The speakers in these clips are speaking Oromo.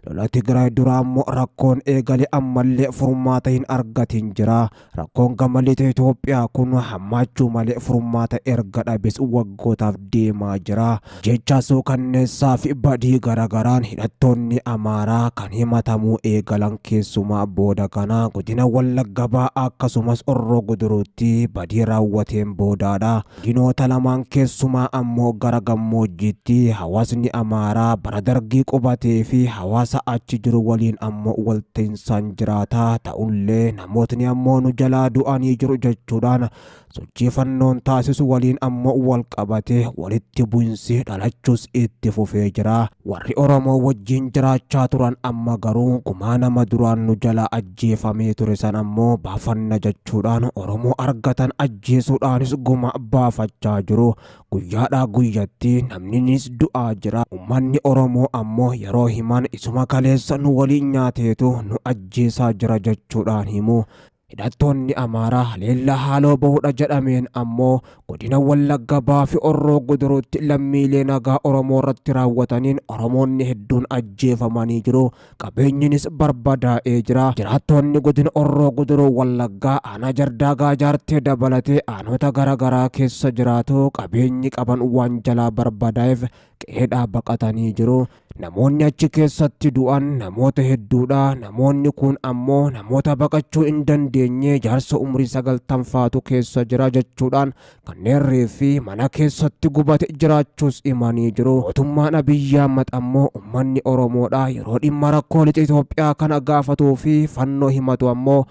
Lola Tigraay dura ammoo rakkoon eegale ammallee furmaata hin argatin jira. Rakkoon gama lixa Itoophiyaa kun hammaachuu malee furmaata erga dhabes waggootaaf deemaa jira. Jecha suukanneessaa fi badii garagaraan hidhattoonni Amaaraa kan himatamuu eegalan keessumaa booda kana godina Wallagga Bahaa akkasumas Horroo Guduruutti badii raawwateen boodaadha. Godinoota lamaan keessumaa ammoo gara gammoojjiitti hawaasni Amaaraa bara Dargii qubatee fi hawaasa achi jiru waliin ammoo walta'insaan jiraata. Ta'ullee namootni ammoo nu jalaa du'anii jiru jechuudhaan sochii fannoon taasisu waliin ammoo wal qabatee walitti bu'insi dhalachuus itti fufee jira. Warri Oromoo wajjin jiraachaa turan amma garuu gumaa nama duraan nu jalaa ajjeefamee ture san ammoo baafanna jechuudhaan Oromoo argatan ajjeesuudhaanis gumaa baafachaa jiru. Guyyaadhaa guyyatti namninis du'aa jira. Uummanni Oromoo ammoo yeroo himan isuma kaleessa nu waliin nyaateetu nu ajjeesaa jira jechuudhaan himu. Hidhattoonni Amaaraa haleellaa haaloo bahuudha jedhameen ammoo godina Wallagga Bahaa fi Horroo Guduruutti lammiilee nagaa Oromoo irratti raawwataniin Oromoonni hedduun ajjeefamanii jiru. Qabeenyinis barbadaa'ee jira. Jiraattoonni godina Horroo Guduruu Wallaggaa aanaa Jardaagaa Jaartee dabalatee aanota garaagaraa keessa jiraatu qabeenyi qaban waan jalaa barbadaa'eef qe'eedhaa baqatanii jiru. Namoonni achi keessatti du'an namoota hedduudha. Namoonni kun ammoo namoota baqachuu hin dandeenye jaarsa umrii 90 faatu keessa jira jechuudhaan kanneen reeffi mana keessatti gubate jiraachuus himanii jiru. Mootummaan Abiyyi Ahmad ammoo uummanni Oromoodha yeroo dhimma rakkoo lixa Itoophiyaa kana gaafatuu fi fannoo himatu ammoo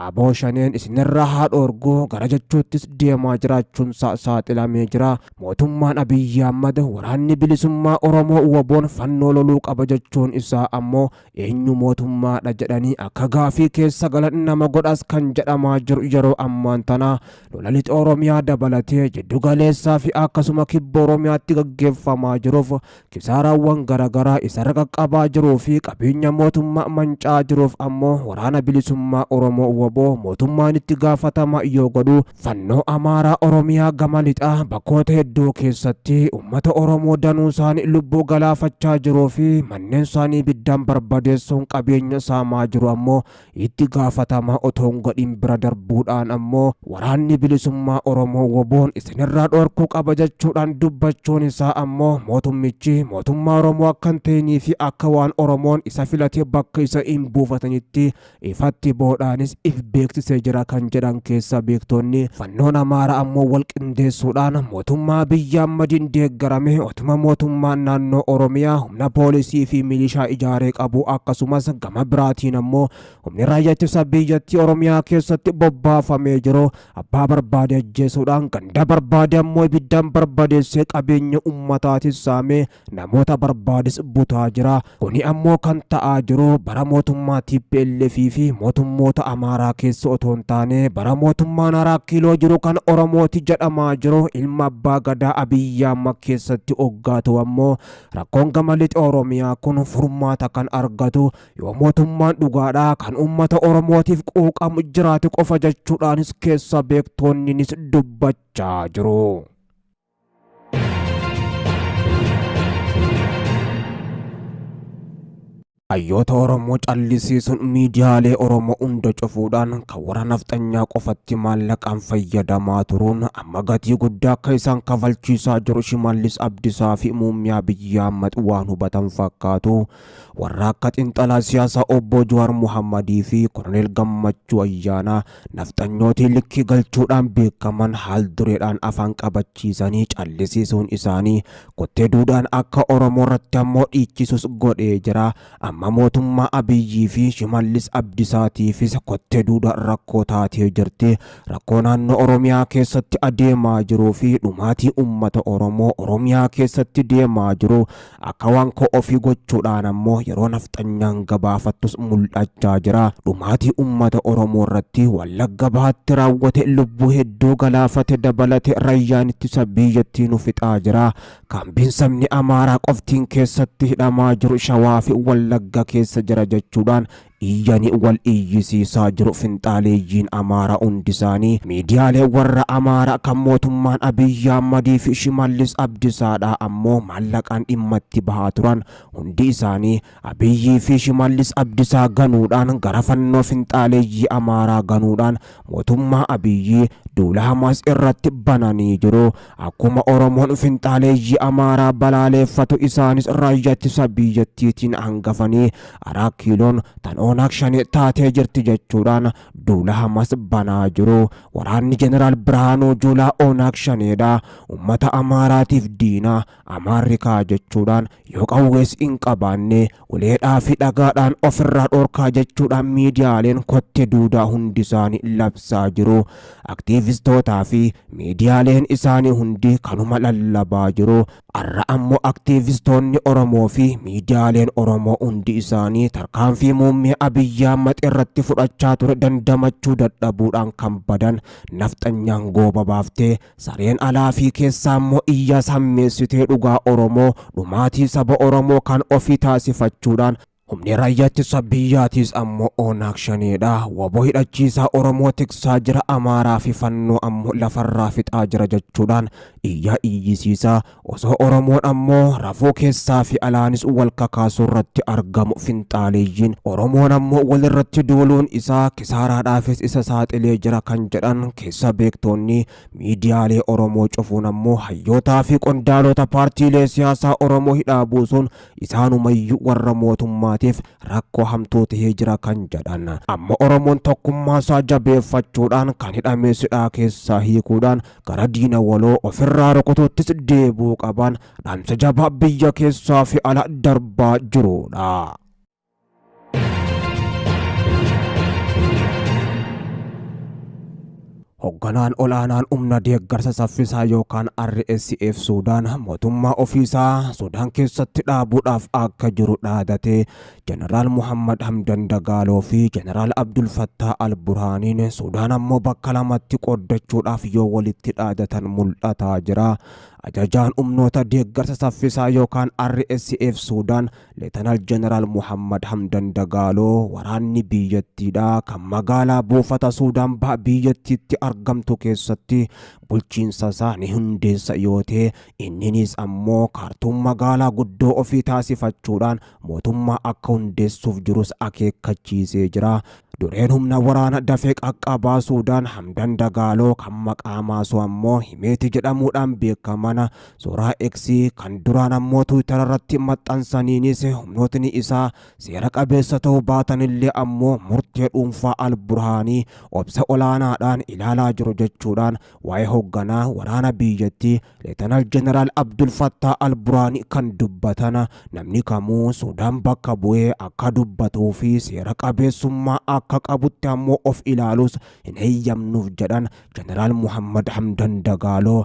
ABO Shaneen isinirraa haa dhoorgu gara jechuuttis deemaa jiraachuun saaxilamee jira. Mootummaan Abiyyi Ahmad waraanni bilisummaa Oromoo WBOn fannoo loluu qaba jechuun isaa ammoo eenyu mootummaadha jedhanii akka gaafii keessa galan nama godhas kan jedhamaa jiru. Yeroo ammaan tana lola lixa Oromiyaa dabalatee jiddu galeessaa fi akkasuma kibba Oromiyaatti gaggeeffamaa jiruuf kisaaraawwan garaagaraa isarra qaqqabaa jiruu fi qabeenya mootummaa mancaa jiruuf ammoo waraana bilisummaa Oromoo WBO mootummaan itti gaafatama yoo godhu, fannoo Amaaraa Oromiyaa gama lixaa bakkoota hedduu keessatti uummata Oromoo danuu isaanii lubbuu galaafachaa jiruu fi manneen isaanii ibiddaan barbadeessuun qabeenya saamaa jiru ammoo itti gaafatama otoo hin godhin bira darbuudhaan ammoo waraanni bilisummaa Oromoo WBOn isinirraa dhorkuu qaba jechuudhaan dubbachuun isaa ammoo mootummichi mootummaa Oromoo akka hin ta'inii fi akka waan Oromoon isa filatee bakka isa hin buufatanitti ifatti boodhaanis if beeksisee jira kan jedhan keessa beektonni. Fannoon Amaaraa ammoo wal qindeessuudhaan mootummaa Abiyyi Ahmadiin deeggarame otuma mootummaan naannoo Oromiyaa humna poolisii fi milishaa ijaaree qabu, akkasumas gama biraatiin ammoo humni raayyaa ittisa biyyattii Oromiyaa keessatti bobbaafamee jiru abbaa barbaade ajjeesuudhaan ganda barbaade ammoo ibiddaan barbadeessee qabeenya ummataatis saamee namoota barbaades butaa jira. Kuni ammoo kan ta'aa jiru bara mootummaa TPLF fi mootummoota Amaaraa keessa otoo hin taane bara mootummaan Araa Kiiloo jiru kan Oromooti jedhamaa jiru ilma abbaa gadaa Abiyyi Ahmad keessatti hoggaatu ammoo rakkoon gama lixa Oromiyaa kun furmaata kan argatu yoo mootummaan dhugaadhaa kan uummata Oromootiif quuqamu jiraate qofa jechuudhaanis keessa beektoonninis dubbachaa jiru. Hayyoota Oromoo callisiisuun miidiyaalee Oromoo hunda cufuudhaan kan warra nafxanyaa qofatti maallaqaan fayyadamaa turuun amma gatii guddaa akka isaan kafalchiisaa jiru Shimallis Abdisaa fi Muummee Abiyyi Ahmad waan hubatan fakkaatu. Warra akka xiinxalaa siyaasaa obbo Jawaar Muhammadii fi Koloneel Gammachuu Ayyaanaa nafxanyootii likkii galchuudhaan beekaman haal dureedhaan afaan qabachiisanii callisiisuun isaanii kottee duudhaan akka Oromoo irratti ammoo dhiichisus godhee jira. Amma mootummaa Abiyyii fi Shimallis Abdisaatiifis kottee duudhaan rakkoo taatee jirti. Rakkoo naannoo Oromiyaa keessatti adeemaa jiruu fi dhumaatii uummata Oromoo Oromiyaa keessatti deemaa jiru akka waan koo ofii gochuudhaan ammoo yeroo nafxanyaan gabaafattus mul'achaa jira. Dhumaatii uummata Oromoo irratti Wallagga Bahaatti raawwate lubbuu hedduu galaafate dabalate rayyaan ittisa biyyattii nu fixaa jira. Kaambiin sabni Amaaraa qoftiin keessatti hidhamaa jiru Shawaa fi Wallagga keessa jira jechuudhaan Iyyanii wal iyyisiisaa jiru finxaaleeyyiin Amaaraa hundisaanii. Miidiyaalee warra Amaaraa kan mootummaan Abiyyi Ahmadii fi Shimallis Abdisaadhaa ammoo maallaqaan dhimma itti bahaa turan hundi isaanii Abiyyii fi Shimallis Abdisaa ganuudhaan gara fannoo finxaaleeyyii Amaaraa ganuudhaan mootummaa Abiyyii duula hamaas irratti bananii jiru. Akkuma Oromoon finxaaleeyyii Amaaraa balaaleeffatu isaanis raayyaa ittisa biyyattiitiin hangafanii Araa Kiiloon tan Onaag Shanee taatee jirti jechuudhaan duula hamas banaa jiru. Waraanni Jeneraal Birhaanuu Juulaa Onaag Shaneedha. Uummata Amaaraatiif diina Amaarri kaa jechuudhaan yoo qawwees hin qabaanne uleedhaa fi dhagaadhaan ofirraa dhorkaa jechuudhaan miidiyaaleen kotte duudaa hundi isaanii labsaa jiru. Aktiivistootaa fi miidiyaaleen isaanii hundi kanuma lallabaa jiru. Har'a ammoo aktiivistoonni Oromoo fi miidiyaaleen Oromoo hundi isaanii tarkaanfii muummee Abiyyi Ahmad irratti fudhachaa ture dandamachuu dadhabuudhaan kan badan nafxanyaan gooba baaftee sareen alaa fi keessaa immoo iyyaas hammeessitee dhugaa Oromoo dhumaatii saba Oromoo kan ofii taasifachuudhaan humni raayyaa ittisa biyyaatiis ammoo Onaag Shaneedha. Waboo hidhachiisaa Oromoo tiksaa jira, Amaaraa fi Fannoo ammoo lafarraa fixaa jira jechuudhaan iyyaa iyyisiisaa osoo Oromoon ammoo rafuu keessaa fi alaanis wal kakaasuu irratti argamu finxaaleeyyiin Oromoon ammoo walirratti duuluun isaa kisaaraadhaafis isa saaxilee jira kan jedhan keessa beektoonni miidiyaalee Oromoo cufuun ammoo hayyootaa fi qondaalota paartiilee siyaasaa Oromoo hidhaa buusuun isaanumayyuu warra mootummaatiif rakkoo hamtuu tahee jira kan jedhan. Amma Oromoon tokkummaa isaa jabeeffachuudhaan kan hidhamee sidhaa keessaa hiikuudhaan gara diina waloo ofirraa rukutuuttis deebi'uu qaban dhaamsa jabaa biyya keessaa fi ala darbaa jirudha. Hogganaan olaanaan humna deeggarsa saffisaa yookaan RSF Suudaan mootummaa ofiisaa Suudaan keessatti dhaabuudhaaf akka jiru dhaadate. Jeneraal Muhammad Hamdan Dagaaloo fi Jeneraal Abdul Fattah Al-Burhaaniin Suudaan ammoo bakka lamatti qooddachuudhaaf yoo walitti dhaadatan mul'ataa jira. Ajajaan humnoota deeggarsa saffisaa yookaan RSF Suudaan Leetanaal Jeneraal Muhammad Hamdan Dagaaloo waraanni biyyattiidha kan magaalaa buufata Suudaan baha biyyattiitti argamtu keessatti bulchiinsa isaa ni hundeessa yoo ta'e inninis ammoo Kaartuum magaalaa guddoo ofii taasifachuudhaan mootummaa akka hundeessuuf jirus akeekkachiisee jira. Dureen humna waraana dafee qaqqabaa Suudaan Hamdan Dagaaloo kan maqaa maasuu ammoo Himeeti jedhamuudhaan beekaman suuraa X kan duraan ammoo Tiwiitara irratti maxxansaniinis humnootni isaa seera qabeessa ta'uu baatanillee ammoo murtee dhuunfaa Al-Burhaanii obsa olaanaadhaan ilaalaa jiru jechuudhaan waa'ee hoogganaa waraana biyyattii Leetanaal Jeneraal Abdul Fattah Al-Burhaanii kan dubbatan namni kamuu Suudaan bakka bu'ee akka dubbatuu fi seera qabeessummaa akka qabutti ammoo of ilaalus hin heeyyamnuuf jedhan Jeneraal Muhammad Hamdan Dagaaloo.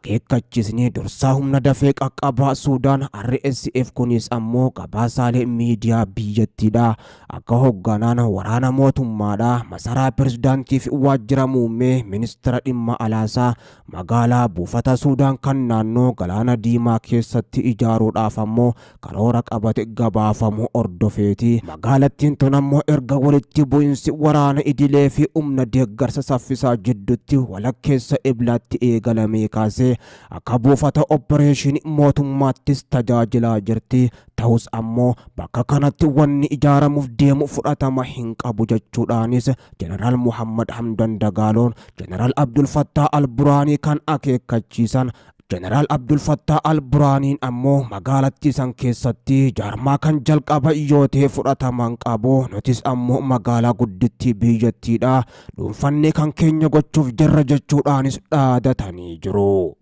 Akeekkachiisni dursaa humna dafee qaqqabaa Suudaan RSF kunis ammoo gabaasaalee miidiyaa biyyattiidha. Akka hoogganaan waraana mootummaadha masaraa pirezidaantii fi waajjira muummee ministeera dhimma alaasaa magaalaa buufata Suudaan kan naannoo galaana diimaa keessatti ijaaruudhaaf ammoo karoora qabate gabaafamu hordofeeti. Magaalattiin tun ammoo erga walitti bu'insi waraana idilee fi humna deeggarsa saffisaa jidduutti walakkeessa Eblaatti eegalamee kaasee akka buufata oppareeshinii mootummaattis tajaajilaa jirti. Ta'us ammoo bakka kanatti wanni ijaaramuuf deemu fudhatama hin qabu jechuudhaanis Jeneraal Muhammad Hamdan Dagaaloon Jeneraal Abdul Fattah Al-Burhaanii kan akeekkachiisan. Jeneraal Abdul Fattah Al-Burhaaniin ammoo magaalattii san keessatti jaarmaa kan jalqaba yoo ta'e fudhataman qabu, nutis ammoo magaalaa guddittii biyyattiidha dhuunfannee kan keenya gochuuf jirra jechuudhaanis dhaadatanii jiru.